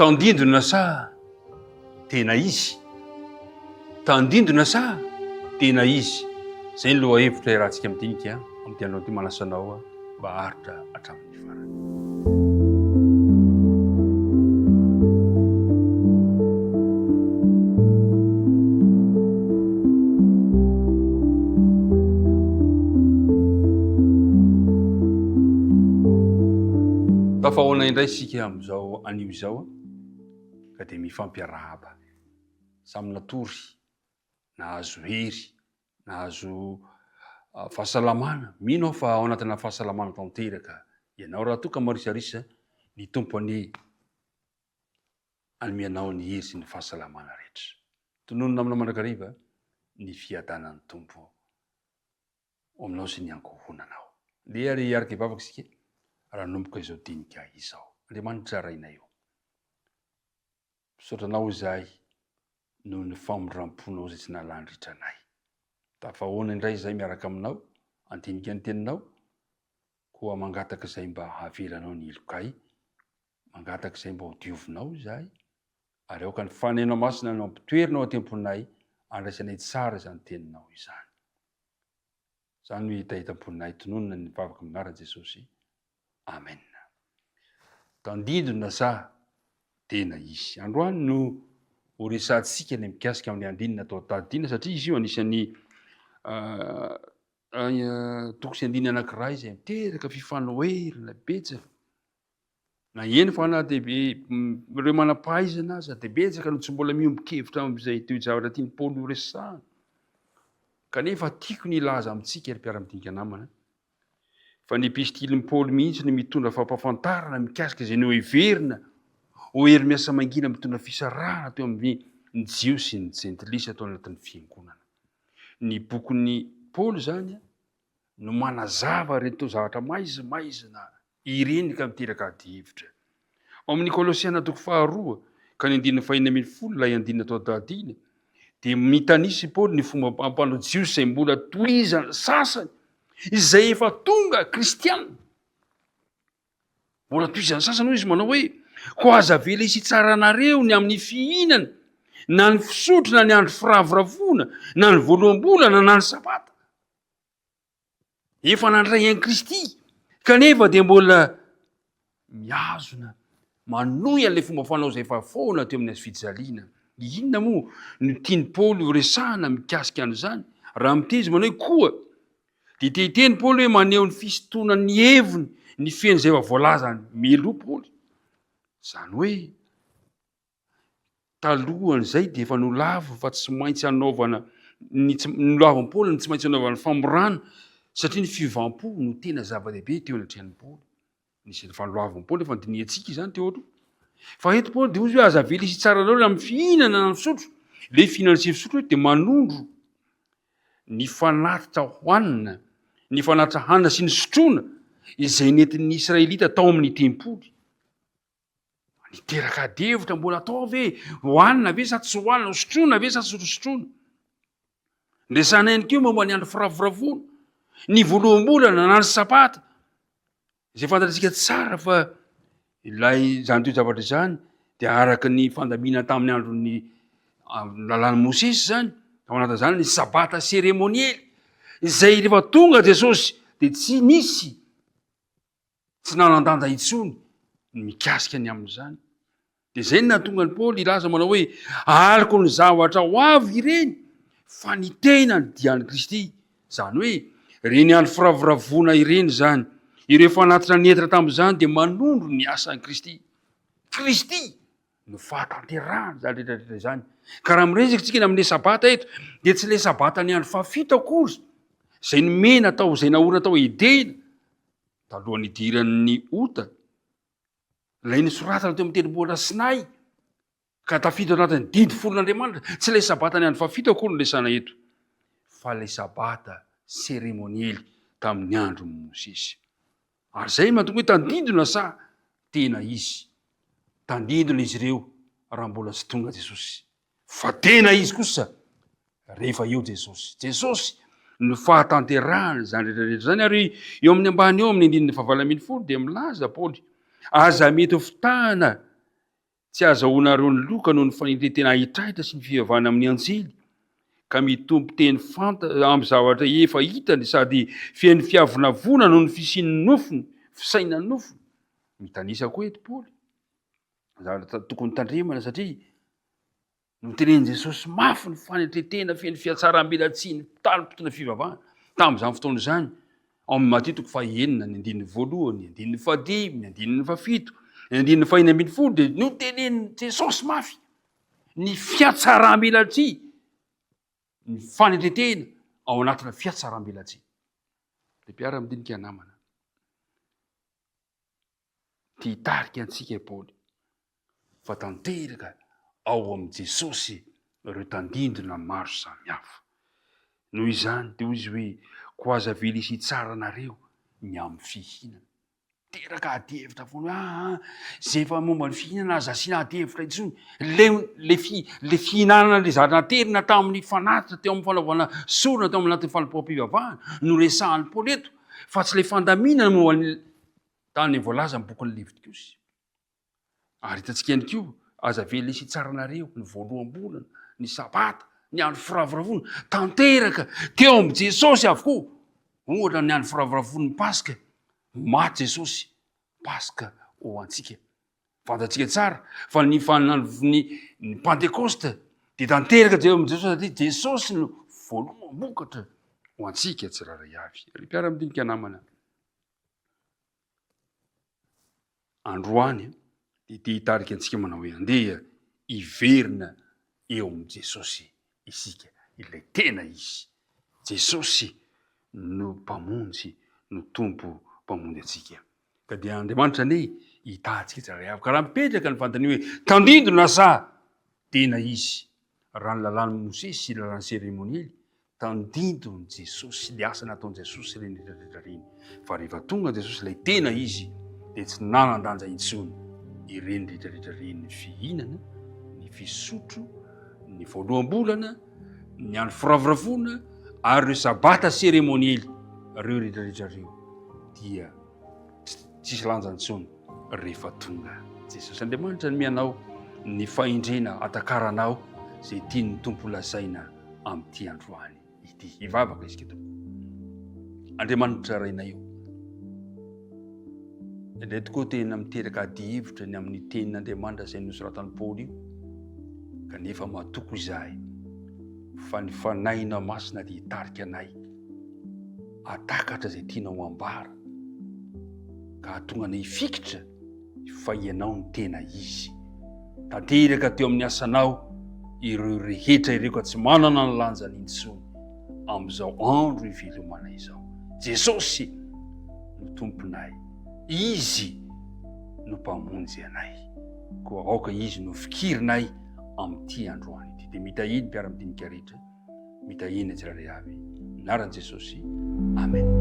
Tandindona sa tena izy? Tandindona sa tena izy? Izay ny lohahevitra iarahantsika midinika amin'ity androany ity. Manasa anao mba haharitra hatramin'ny farany. Tafahaona indray isika amin'izao anio izao ka dia mifampiarahaba. Samy natory, nahazo hery, nahazo fahasalamana. Mino aho fa ao anatina fahasalamana tanteraka ianao raha toa ka marisarisa ny Tompo anie hanome anao ny hery sy ny fahasalamana rehetra. Tononina aminao mandrakariva ny fiadanan'ny Tompo ho aminao sy ny ankohonanao. Ndeha ary hiaraka hivavaka isika raha hanomboka izao dinika izao. Andriamanitra Rainay ô, misaotra Anao izahay noho ny famindram-ponao izay tsy nahalandritra anay. Tafahoana indray izahay miaraka aminao, handinika ny Teninao, koa mangataka izay mba havelanao ny helokay, mangataka izay mba ho diovinao izahay, ary aoka ny Fanahinao Masina no hampitoerina ao an-tempolinay handraisanay tsara izany Teninao izany. Izany no hetahetam-ponay tononina ny vavaka amin'ny anaran'i Jesosy. Amen. Tandindona sa tena izy? Androany no ho resahantsika ny mikasika amin'ny andininy atao tadidina satria izy io anisan'ny toko sy andininy anankiray izay miteraka fifanoherana betsaka. Na eny fa na dia be ireo manam-pahaizana aza dia betsaka no tsy mbola miombon-kevitra amin'izay toe-javatra tian'i Paoly horesahana. Kanefa tiako ny hilaza amintsika ry mpiara-midinika namana fa ny epistilin'i Paoly mihitsy no mitondra fampahafantarana mikasika izay noheverina ho hery miasa mangina mitondra fisarahana teo amin'ny ny Jiosy sy ny Jentilisa tao anatin'ny fiangonana. Ny bokin'i Paoly izany no manazava ireto zavatra maizimaizina ireny ka miteraka adihevitra. Ao amin'ny Kolosiana toko faharoa ka ny andininy fahenina 16 ilay andininy atao tadidina dia mitanisa i Paoly ny fomba ampanao Jiosy izay mbola tohizan'ny sasany izay efa tonga kristiana. Mbola tohizan'ny sasany hoy izy manao hoe koa aza avela hisy hitsara anareo ny amin'ny fihinana na ny fisotro na ny andro firavoravoana na ny voaloham-bolana na ny sabata. Efa nandray an'i Kristy, kanefa dia mbola mihazona, manohy an'ilay fomba fanao izay efa foana teo amin'ny hazo fijaliana. Inona moa no tian'i Paoly horesahana mikasika an'izany? Raha miteny izy manao hoe koa, dia te hiteny Paoly hoe maneho ny fisintonan'ny heviny ny feno izay efa voalazany mialoha Paoly. Izany hoe Talohan'izay dia efa nolaviny fa tsy maintsy hanaovana ny tsy nolavin'i Paoly ny tsy maintsy hanaovana famorana satria ny fiovam-po no tena zava-dehibe teo anatrehan'i Paoly. Nisy efa nolavin'i Paoly efa nodinihantsika izany teo aloha. Fa eto Paoly dia hoy izy hoe aza avela hisy hitsara anareo amin'ny fihinana na ny fisotro. Ilay fihinana sy fisotro eto dia manondro ny fanatitra hohanina, ny fanatitra hanina sy ny sotroina izay nentin'ny Israelita tao amin'ny tempoly. Niteraka adihevitra mbola atao ve? Hohanina ve sa tsy hohanina? Hosotroina ve sa tsy hosotroina? Niresahana ihany koa momba ny andro firavoravoana, ny voaloham-bolana na ny sabata, izay fantatsika tsara fa ilay izany toe-javatra izany dia araka ny fandaminana tamin'ny andron'ny lalàn'i Mosesy izany, ao anatin'izany ny sabata seremoniely, izay rehefa tonga Jesosy dia tsy nisy Tsy nanan-danja intsony ny mikasika ny amin'izany. Dia izay no nahatonga an'i Paoly hilaza manao hoe, Araka ny zavatra ho avy ireny, fa ny tenany dia an'i Kristy. Izany hoe, ireny andro firavoravoana ireny izany, ireo fanatitra nentina tamin'izany dia manondro ny asan'i Kristy. Kristy no fahatanterahana izany rehetra rehetra izany. Ka raha miresaka isika ny amin'ny Sabata eto, dia tsy ilay Sabata ny andro fahafito akory, izay nomena tao, izay naorina tao Edena, Talohan'ny hidiran'ny ota, ilay nosoratana teo amin'ny tendrombohitra Sinay, ka tafiditra ao anatin'ny didy folon'Andriamanitra, tsy ilay Sabata ny andro fahafito akory no resahana eto, fa ilay Sabata seremoniely tamin'ny andron'i Mosesy. Ary izay no mahatonga hoe tandindona sa tena izy. Tandindona izy ireo raha mbola tsy tonga Jesosy. Fa tena izy kosa rehefa eo Jesosy. Jesosy no fahatanterahana izany rehetra rehetra izany ary eo amin'ny ambany eo amin'ny andininy fahavalo 18 dia milaza Paoly aza mety ho fitahana. Tsy azahoanareo ny loka noho ny fanetren-tena ahitrahitra sy ny fivavahana amin'ny anjely, ka mitompo teny fanta amin'ny zavatra efa hitany sady feno fiavonavona noho ny fisian'ny nofony, fisainan'ny nofony. Mitanisa koa eto Paoly. Zavatra tokony tandremana satria Notenenin'i Jesosy mafy ny fanetren-tena feno fihatsaram-belatsihy ny mpitari-mpitondra fivavahana tamin'izany fotoana izany. Ao amin'ny Matio toko fahenina, ny andininy voalohany, ny andininy fahadimy, ny andininy fahafito, ny andininy fahenina ambin'ny folo dia notenenin'i Jesosy mafy ny fihatsaram-belatsihy, ny fanetren-tena ao anatina fihatsaram-belatsihy. Ry mpiara-midinika namana. Te hitarika antsika i Paoly fa tanteraka ao amin'i Jesosy ireo tandindona maro samihafa. Noho izany, dia hoy izy hoe, Koa aza avela hisy hitsara anareo ny amin'ny fihinana. Teraka adihevitra foana hoe, aa, izay efa momba ny fihinana aza asiana adihevitra intsony. Le, le, fi, le fihinanana le zavatra naterina tamin'ny fanatitra teo amin'ny fanaovana sorona teo amin'ny anatin'ny fanompoam-pivavahana no resahan'i Paoly eto, fa tsy le fandaminana momba ny Tany voalaza ny bokin'ny Levitikosy. Ary hitantsika ihany koa, aza avela hisy hitsara anareo, ny voaloham-bolana, ny sabata, ny andro firavoravoana, tanteraka teo amin'i Jesosy avokoa. Ohatra ny andro firavoravoan'ny Paska, maty Jesosy, Paska ho antsika. Fantatsika tsara fa ny ny ny Pantekosta dia tanteraka teo amin'i Jesosy satria Jesosy no voaloham-bokatra ho antsika tsirairay avy. Ry mpiara-midinika namana, Androany dia te hitarika antsika manao hoe andeha hiverina eo amin'i Jesosy isika, ilay tena Izy. Jesosy no Mpamonjy, no Tompo Mpamonjy antsika. Ka dia Andriamanitra anie hitaha antsika tsirairay avy. Ka raha mipetraka ny fanontaniana hoe tandindona sa tena Izy, raha ny lalàn'i Mosesy sy ny lalàn'ny seremoniely Tandindon'i Jesosy, le asa nataon'i Jesosy ireny rehetra rehetra ireny. Fa rehefa tonga Jesosy ilay tena izy dia tsy nanan-danja intsony ireny rehetra rehetra ireny, ny fihinana, ny fisotro, ny voaloham-bolana, ny andro firavoravoana ary ireo sabata seremoniely ireo rehetra rehetra ireo dia tsisy lanja intsony rehefa tonga Jesosy. Andriamanitra ny mianao ny fahendrena atakaranao izay tian'ny Tompo lazaina amin'ity androany ity. Hivavaka isika tompoko. Andriamanitra Rainay o. Indray tokoa tena miteraka adihevitra ny amin'ny tenin'Andriamanitra izay nosoratan'i Paoly io. Kanefa matoky izahay fa ny Fanahinao Masina dia hitarika anay hatakatra izay tianao ambara ka hahatonga anay hifikitra fa ianao no tena izy. Tanteraka teo amin'ny asanao ireo rehetra ireo ka tsy manana ny lanjany intsony amin'izao andro ivelomana izao. Jesosy no Tomponay, Izy no Mpamonjy anay. Koa aoka Izy no fikirinay amin'ity androany ity. Dia mitahia ny mpiara-midinika rehetra. Mitahina tsirairay avy. Anaran'i Jesosy. Amen.